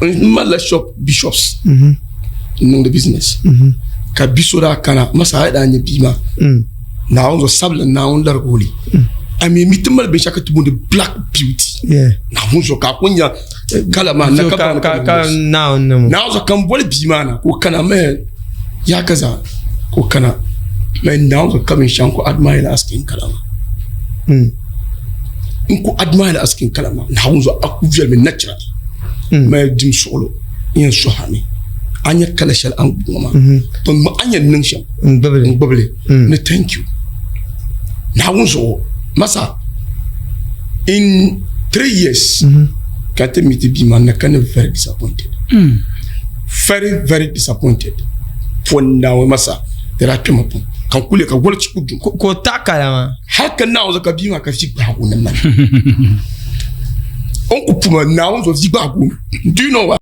N malila shop bishops n niŋdi business ka bi so daa kana masa a daa nyɛ bia maa Naawuni zuɣu sabila Naawuni larigi o li a mi mi ti mali binshɛɣu ka ti booni black beauty Naawuni zuɣu ka a ku nya kala maa na ka Naawuni zuɣu ka n boli bia maa na ka o kana mɛ yaa ka zaa ka o kana mɛ Naawuni zuɣu ka binshɛɣu n ku admire la skin kala maa n ku admire la skin kala maa Naawuni zuɣu a ku viɛlimi naturally mali dim suɣulo n yɛn suhami a nyɛ kala shɛli a ni gbubi ŋɔ maa to a ni yɛn niŋ shɛm n gbubili ni thank you Naawuni zuɣu masa in 3 years ka ti meet bia maa na ka ni very disappointed, very very disappointed. Pon Naawuni masa di daa kpɛma pam ka n kuli ka wolichi ku dum ka o taɣi kala maa. Hali ka Naawuni zuɣu ka bia maa ka vi gbaagu ni mani o ni ku puma Naawuni zuɣu vi gbaagu. Do you know why?